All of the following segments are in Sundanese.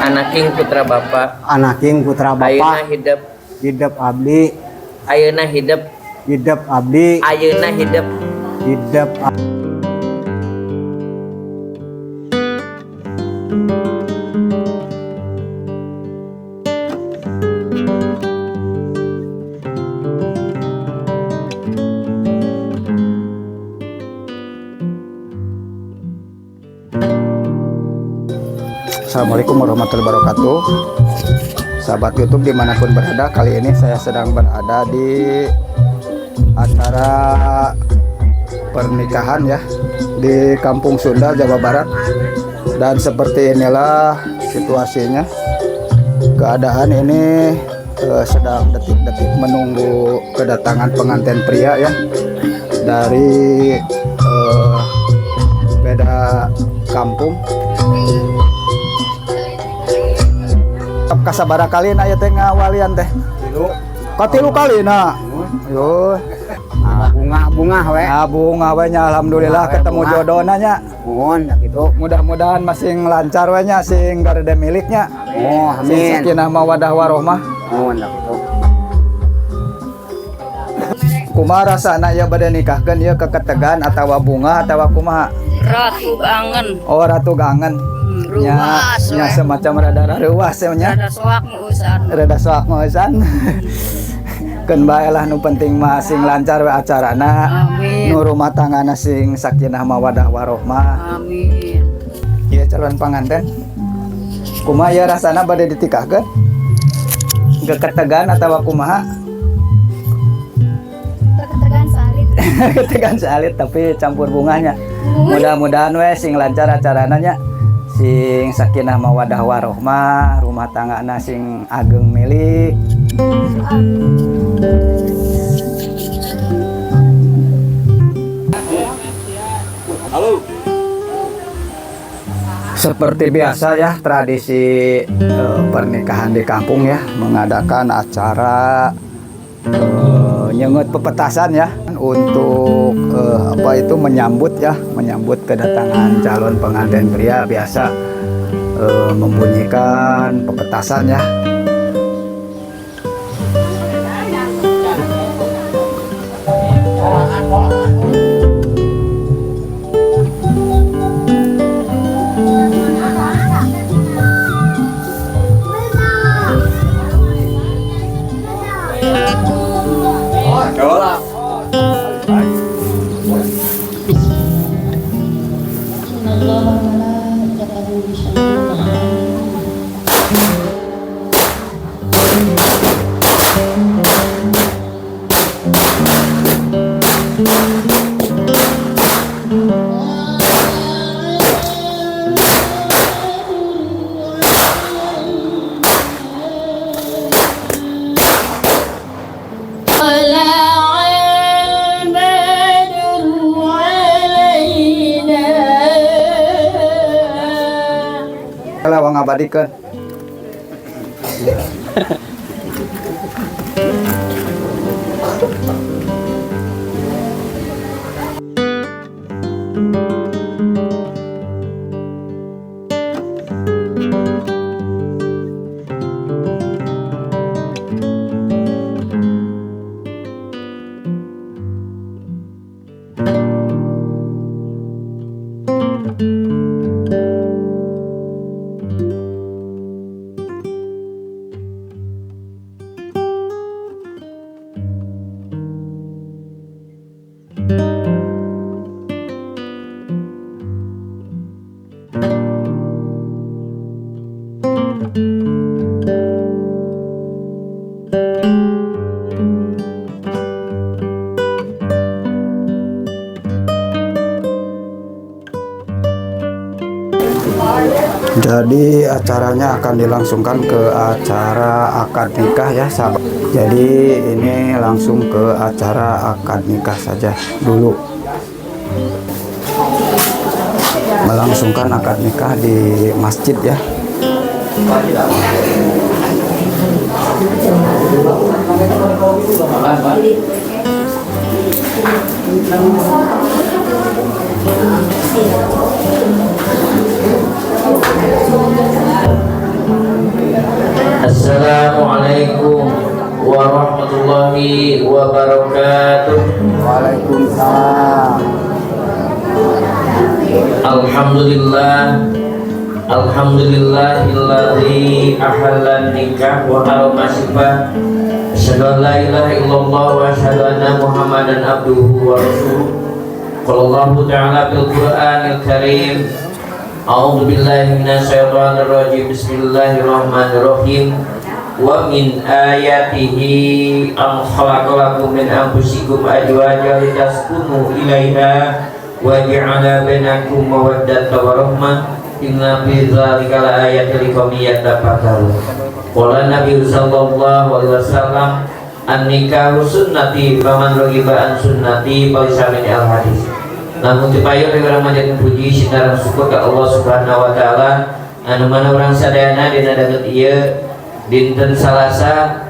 Anaking putra Bapak. Anaking putra Ayeuna Bapak. hidep. Hidep abdi. Ayeuna hidep. Hidep abdi. Ayeuna hidep. Hidep. Assalamualaikum warahmatullahi wabarakatuh. Sahabat YouTube dimanapun berada, kali ini saya sedang berada di acara pernikahan ya, di Kampung Sunda, Jawa Barat. Dan seperti inilah situasinya. Keadaan ini sedang detik-detik menunggu kedatangan pengantin pria ya, dari beda kampung. Kasabara kali na teh ngawalian teh? Tilu. Katilu kali na. Yo. Bunga-bunga we. Ah, bunga we nya, alhamdulillah Bunga we, ketemu bunga. jodohna nya. Mohon dah gitu. Mudah-mudahan masih lancar we nya, sing garede miliknya. Oh, Sing amin. sakinah mawadah warohmah. Mohon dah gitu. Kumaha rasana ieu bade nikahkeun ieu keketegan atawa bunga atawa kumaha? Ratu kangen. Oh, ratu kangen. Nya, Ruas nya we. semacam rada reuas nya. Rada soak nguusan. Rada soak nguusan. Keun bae lah, nu penting mah sing lancar we acarana. Amin. Nu rumah tanggana sing sakinah mawadah warohmah. Amin. Ieu calon panganten. Kumaha ieu rasana bade ditikahkeun? Geketegan atawa kumaha? Ketegan salit. Ketegan salit tapi campur bunganya. Mudah-mudahan we sing lancar acarana nya. Sing sakinah mawadah warohmah, rumah tanggana sing ageng milik. Seperti biasa ya, tradisi pernikahan di kampung ya, mengadakan acara nyengut pepetasan ya, untuk apa itu, menyambut ya, menyambut kedatangan calon pengantin pria. Biasa membunyikan pepetasan ya. طلع البدر علينا. Kalau ngabadikeun. Jadi acaranya akan dilangsungkan ke acara akad nikah ya sahabat. Jadi ini langsung ke acara akad nikah saja dulu. Melangsungkan akad nikah di masjid ya. Assalamualaikum warahmatullahi wabarakatuh. Waalaikumsalam. Alhamdulillah, alhamdulillahilladzi ahalla nikah wa harrama sifah. Asyhadu an la ilaha illallah wa asyhadu anna Muhammadan abduhu wa rasuluh. Qala Allahu ta'ala fil Qur'anil Karim. A'udzu billahi minasyaitonir rajim. Bismillahirrahmanirrahim. Wa min ayatihi an khalaqalakum min anfusikum azwajan litaskunu ilaiha wa ja'ala bainakum mawaddatan wa rahmah. Inna fi dzalika laayatin liqaumin yatafakkarun. Qala Nabi sallallahu alaihi wasallam, an-nikahu sunnati faman raghiba an sunnati falaysa minni, al hadis. Namun tipayun urang manjatkeun puji sinareng syukur ka Allah Subhanahu wa taala, anu mana urang sadayana dina danget ieu dinten Salasa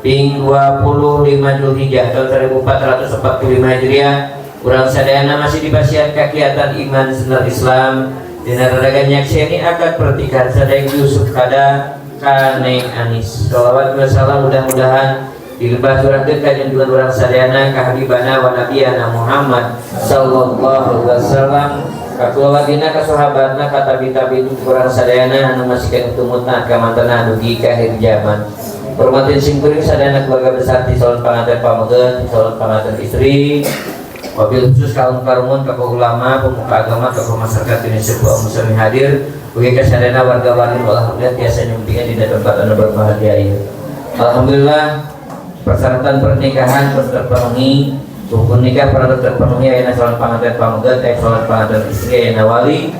ping 25 Zulhijjah tahun 1445 Hijriah, urang sadayana masih dipasihan kagiatan iman sunnah Islam dina raraga nyakseni akad pernikahan Sadeng Yusuf Kada ka Neng Anis. Shalawat wa salam mudah-mudahan dilebah curahkeun ka junjungan urang sadayana, ka habibana wa nabiyana Muhammad sallallahu alaihi wasallam, ka kulawargina, ka sahabatna, ka tabi-tabi urang sadayana anu masih keneh tumutna ka mantena dugi ka akhir zaman. Hormatin simkuring sadayana keluarga besar di calon panganten pameget, di calon panganten istri, wabil khusus kaum karumun, tokoh ulama, pemuka agama, tokoh masyarakat Indonesia, buah muslim hadir, ugi kasadayana warga wargi, alhamdulillah tiasa nyumpingan di tempat anu berbahagia ieu. Alhamdulillah, persyaratan pernikahan terus terpenuhi, rukun nikah pernah terpenuhi, ayeuna calon panganten pameget, aya calon panganten istri, ayeuna wali.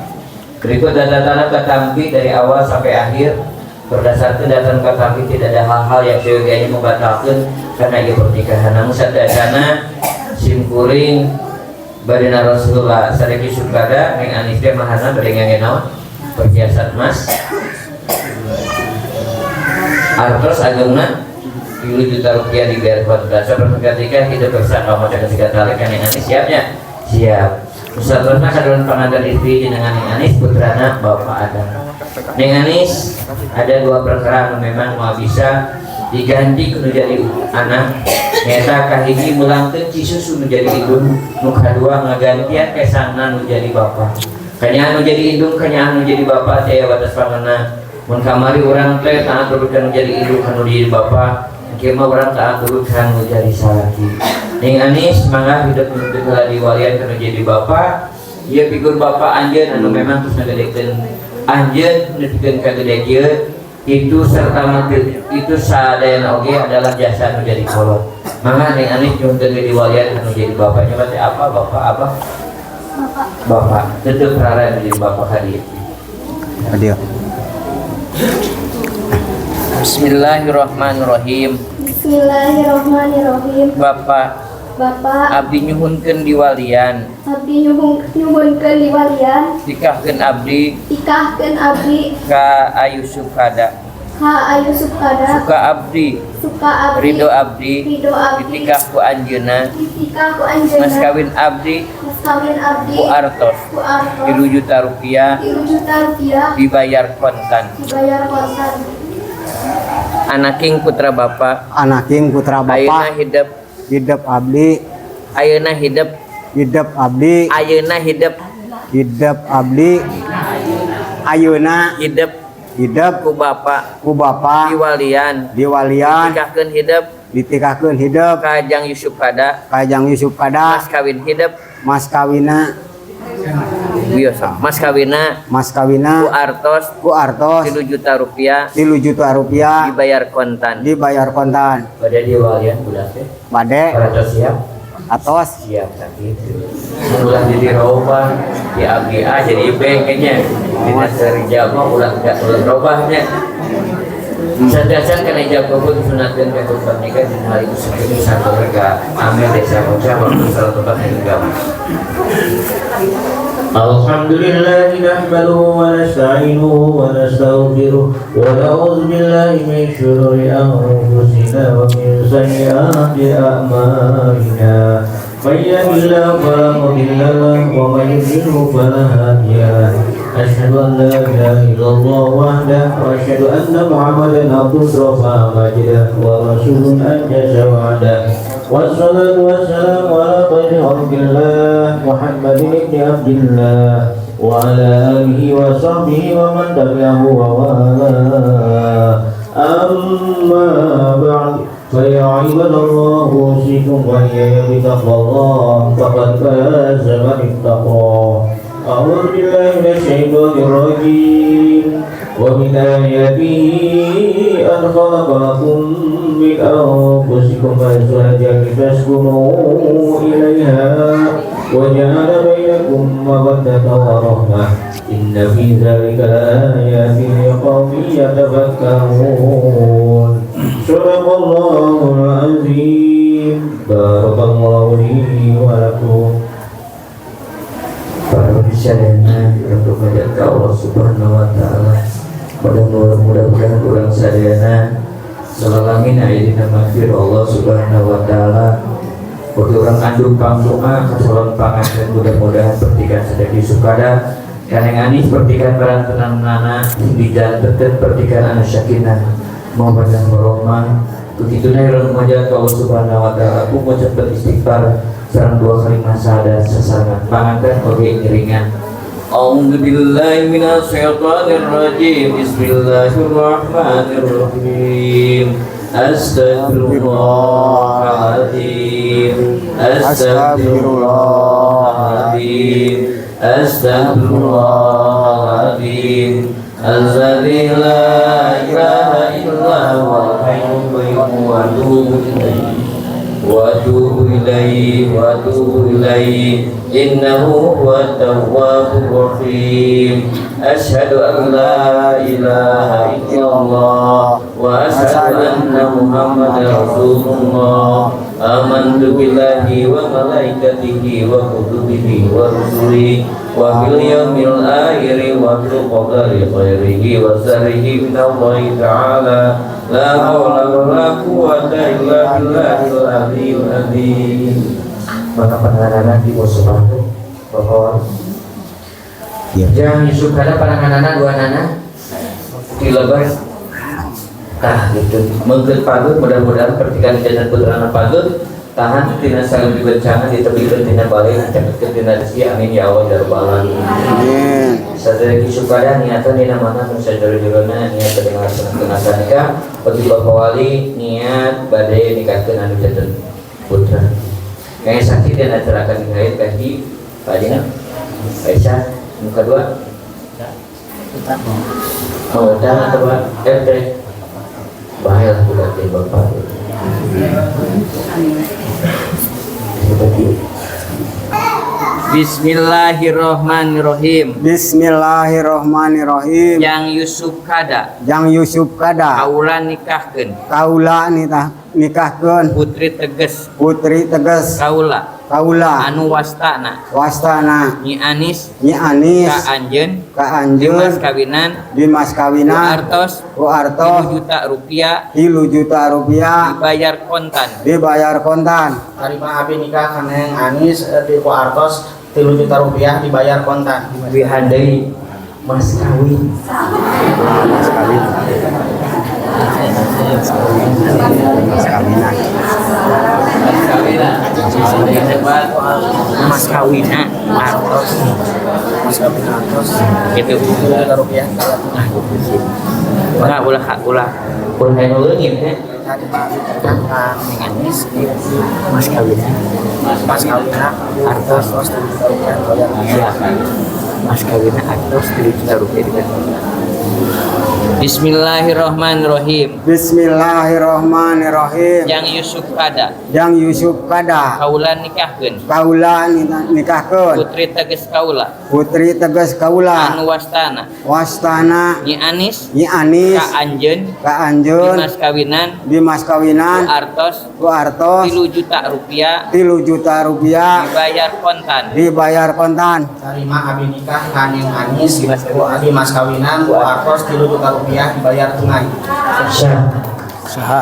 Berikut data tanah katampi dari awal sampai akhir. Berdasarkan data katampi, tidak ada hal-hal yang seyogianya membatalkan karena ia pernikahan. Namun sadayana simkuring bade naros heula, Sadeng Yusuf Kada, Neng Anis teh maharna bade ngangge naon? Perhiasan emas. Artos agengna 3 juta rupiah dibayar kontan. Saperti kita bersama mau cakap sikat tali kan Neng Anis siapnya? Siap. Ustaz kadon panganten istri jenengan Neng Anis putrana Bapak Adam. Neng Anis, ada dua perkara anu memang mau bisa diganti kudu jadi anak, nyata kahiji mulangkeun cisusu nu jadi indung, nu kadua ngagantian kesangna nu jadi bapak. Kanyaan nu jadi indung, kanyaan nu jadi bapak teh aya batas pangena. Mun kamari urang teh taat turut ka nu jadi indung, ka nu jadi bapak, engke mah urang taat turut ka nu jadi salaki. Neng Anis, mangga hidup nuntut heula di walian ka nu jadi bapak. Ieu figur bapak anjeun anu memang terus ngagedekeun anjeun nepikeun ka gede kieu itu, serta mati itu sadayana oge adalah jasa nu jadi kolot. Mangga Neng Anis nyuhunkeun di walian anu jadi bapaknya. Berarti apa? Bapak apa? Bapak. Bapak tetep rara jadi bapak hadir. Hadir. Bismillahirrahmanirrahim. Bismillahirrahmanirrahim. Bapak, Bapak, abdi nyuhunkeun diwalian. Abdi nyuhunkeun diwalian. Tikahkeun abdi Tikahkeun abdi ka Ayu Sukada. Ka Ayu Sukada. Suka abdi, Suka abdi, ridho abdi, ridho abdi, ditikah ku anjeunna, ditikah ku anjeunna, mas kawin abdi mas kawin abdi ku artos ku artos 3 juta rupiah, 3 juta rupiah, dibayar kontan. Dibayar kontan. Anaking putra bapak, Anaking putra ayeuna bapak, hidep, hidup abdi, ayeuna hidep, hidup abdi, ayeuna hidep, hidup abdi, ayeuna hidep hidup ku bapak ku bapak diwalian, diwalian, ditikahkeun hidep ditikahkeun hidup ka Jang Yusuf Kada, ka Jang Yusuf Kada, mas kawin hidep, mas kawina, wios, mas kawina mas ku kawina artos ku artos 3 juta rupiah, 3 juta rupiah, dibayar kontan. Dibayar kontan. Pada diwalian budak teh Bade paratos siap? Atos. Siap. Sakitu ulah jadi robah di abdi A jadi B kayaknya dina kerja mah ulah enggak ulah robahnya. Sadasan kana ijab kabul disunatkeun ka korban nikah dina hari itu seperti satu harga amil desa bocah waktu salah tempat agama. الحمد لله نحمده ونستعينه ونستغفره ونعوذ بالله من شرور أنفسنا ومن سيئات أعمالنا. من يهد الله فلا مضل له ومن يضلله فلا هادي له. أشهد أن لا إله إلا الله وحده وأشهد أن محمدا عبده رفع مجده ورسول أنجز وعده، والصلاة والسلام على خير خلق الله محمد بن عبد الله وعلى آله وصحبه ومن تبعه ووالاه. أما بعد، فيا عباد الله، أوصيكم وإياي بتقوى الله، فقد فاز من اتقى. أعوذ بالله من الشيطان الرجيم. ومن آياته أن خلق لكم من أنفسكم أزواجا لتسكنوا إليها وجعل بينكم مودة ورحمة، إن في ذلك لآيات لقوم يتفكرون. صدق الله العظيم. بارك الله لي ولكم. Para sadayana untuk ka Allah Subhanahu wa taala. Mudah-mudahan urang sadayana salalamin aya dina maghfirah Allah Subhanahu wa taala. Bagi urang andum pangdoa ka calon panganten, mudah-mudahan pertikan sadaya sukada kaneng anis, pertikan parantenanana di jalan teten, pertikan anu sakinah mawaddah warahmah. Begitu na urang ka Allah Subhanahu wa taala ku ngucapkeun istighfar sareng dua kalimat syahadat sasarengan panganten oge ngiringan. أعوذ بالله من الشيطان الرجيم. بسم الله الرحمن الرحيم. أستغفر الله العظيم، أستغفر الله العظيم، أستغفر الله العظيم الذي لا إله إلا هو الحي القيوم وأتوب إليه وأتوب إليه وأتوب إليه، إنه هو التواب الرحيم. أشهد أن لا إله إلا الله وأشهد أن محمدا رسول الله. آمنت بالله وملائكته وكتبه ورسله وباليوم الآخر وبالقدر خيره وشره من الله تعالى. لا حول ولا قوة إلا بالله العلي العظيم. Maka penanganan di Bosok Bapak. Ya. Jangan Yusuf kada pananganana dua nana dilebar. Tah gitu. Mungkin pagut, mudah-mudahan pertikan jalan putrana pagut tahan tina saling dibencangan, ditebikeun tina balik, dicabutkeun tina rezeki. Amin ya Allah ya rabbal alamin. Amin. Sadaya kisukada niatan dina mana nu sajero-jerona niat bade ngalaksanakeun akad nikah bagi bapak wali, niat bade nikahkeun anu janten putra. Kayak sakit dan acara akad nikah kaki Pak Dina Aisyah muka dua. Oh, dah atau Pak RT bahaya lah budak di bapak. Seperti Bismillahirrahmanirrahim. Bismillahirrahmanirrahim. Yang Yusuf Kada. Yang Yusuf Kada. Kaula nikahkeun. Kaula nikahkeun. Putri teges. Putri teges. Kaula. Kaula. Anu wastana. Wastana. Nyi Anis. Nyi Anis. Ka anjeun. Ka anjeun. Dimas kawinan. Dimas kawinan. Ku artos. Ku artos. 3 juta rupiah. 3 juta rupiah. Dibayar kontan. Dibayar kontan. Tarima abi nikah kana yang Anis di ku artos 3 juta rupiah dibayar kontan. Wihandai mas kawin. Mas kawin. Mas kawinan. Mas kawina artos. Mas kawin artos gitu 3 juta rupiah. Ulah, ulah, ulah, ulah yang leungit ya. Tarima abi nikah ka yang Anis di Mas kawina. Mas kawina artos. Artos 3 juta rupiah dibayar. Iya, mas kawina artos 3 juta rupiah dibayar. Bismillahirrahmanirrahim. Bismillahirrahmanirrahim. Yang Yusuf Kada. Yang Yusuf Kada. Kaula nikahkeun. Kaula nikahkeun. Putri teges kaula. Putri teges kaula. Anu wastana. Wastana. Nyi Anis. Nyi Anis. Ka anjeun. Ka anjeun. Dimas kawinan. Dimas kawinan. Ku artos. Ku artos. 3 juta rupiah. 3 juta rupiah. Dibayar kontan. Dibayar kontan. Tarima abi nikah ka yang Anis ku adi mas kawinan ku artos 3 juta rupiah dibayar tunai. Sah. Saha.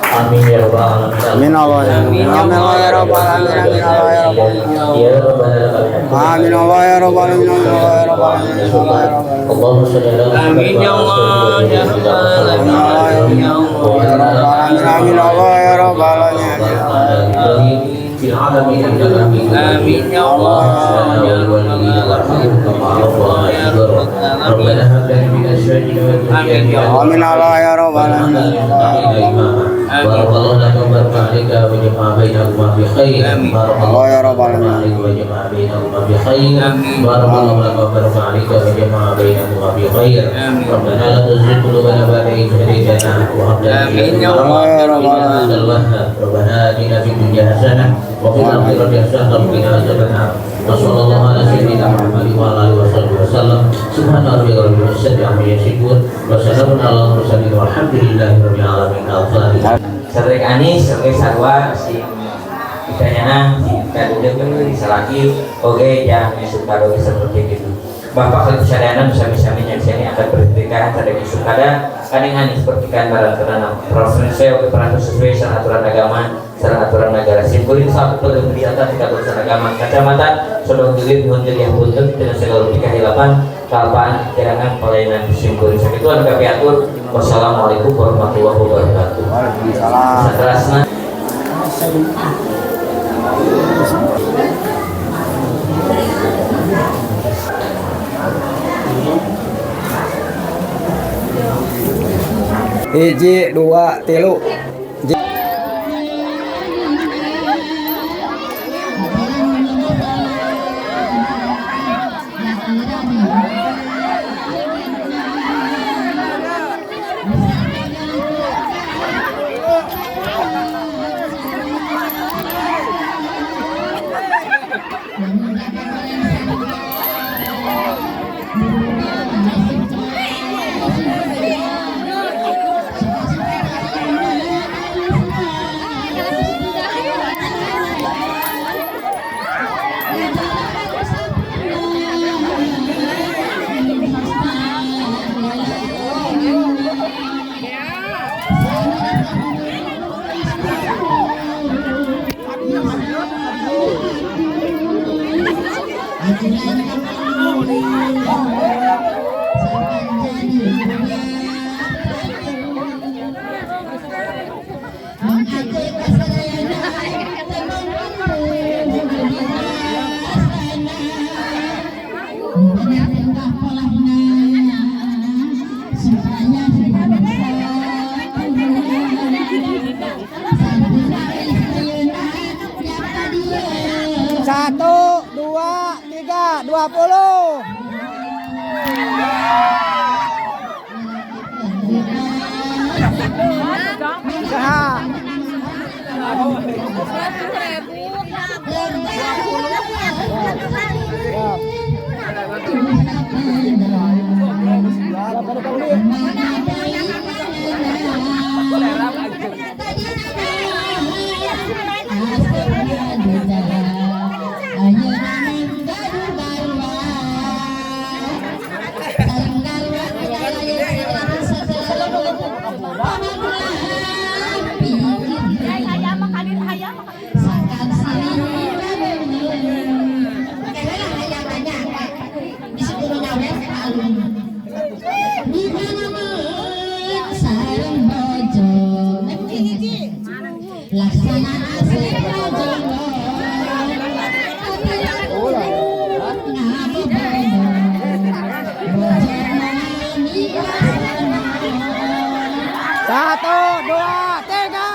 Amin ya rabbal alamin. Amin Allah ya Amin ya Amin Allah ya rabbal alamin. Amin Allah ya rabbal alamin. Ya rabbana lakal hamdu. Amin Allah ya rabbal alamin. Amin Allah ya rabbal alamin. Amin Allah ya rabbal alamin. Allahumma shalli ala Muhammad Amin ya wa ala Allah, alihi ya wa Rabbal sahbihi alamin, ya Allah. Ya rabbal alamin. Amin Allah ya rabbal alamin. في العالمين إنك حميد مجيد. آمين يا الله. اللهم اغفر لوالدينا وارحمهم كما ربونا صغارا. ربنا هب لنا من أزواجنا وذرياتنا Amin Allah ya rabbal alamin. بارك الله لك وبارك عليك وجمع بينهما بخير. آمين. بارك الله يا رب الله العالمين. عليك وجمع بينهما بخير. آمين. بارك الله لك وبارك عليك وجمع بينهما بخير. آمين. ربنا لا تزغ قلوبنا بعد إذ هديتنا وهب لنا من آمين يا لدنك الله يا رب إنك أنت العالمين. الوهاب. ربنا آتنا في الدنيا حسنة وفي الآخرة حسنة وقنا عذاب النار. وصلى الله على سيدنا محمد وعلى آله وصحبه وسلم. سبحان ربك رب العزة عما يصفون وسلام على المرسلين والحمد لله رب العالمين. الفاتحة. Sadrek Anis, oke sarua si ditanyaan si kadude ke salaki, oke yang Yusuf Kado seperti itu. Bapak kalau sadayana sami-sami nyaksiani akan pernikahan sadaya Yusuf Kada kaning Anis pernikahan barang karena preferensi oke peraturan sesuai sareng aturan agama sareng aturan negara. Simkuring satu perlu wisata tingkat urusan agama kacamata sodong gilir nuhun jadi punten dengan segala rupi kahilapan kalpaan kirangan pelayanan simkuring sakitu anu kapiatur. Wassalamualaikum warahmatullahi wabarakatuh. Waalaikumsalam. Saterasna. Hiji, dua, tilu. Satu, dua, tiga, 20. Saha? Satu, dua, tiga.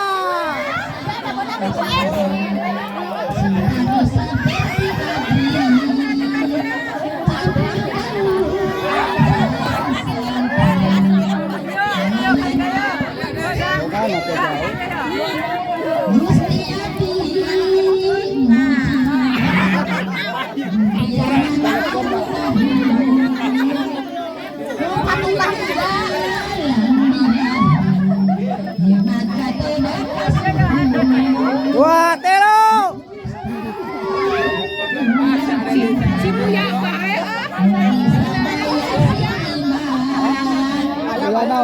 Dua, tilu. Wala na.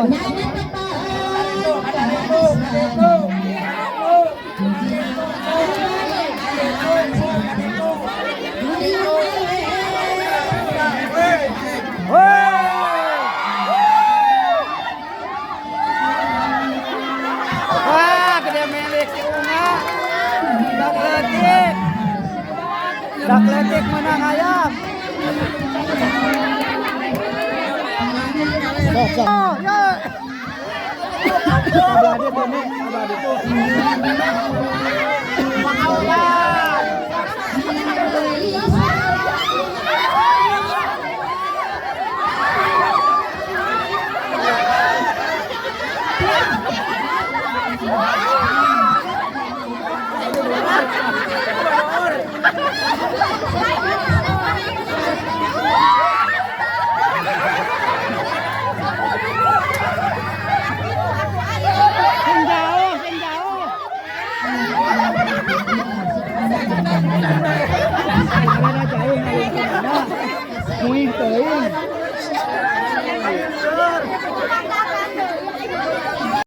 Dak letik menang ayam. Sok, sok. Oh, ya. Abah itu nih, abah itu. Sing jauh, sing jauh.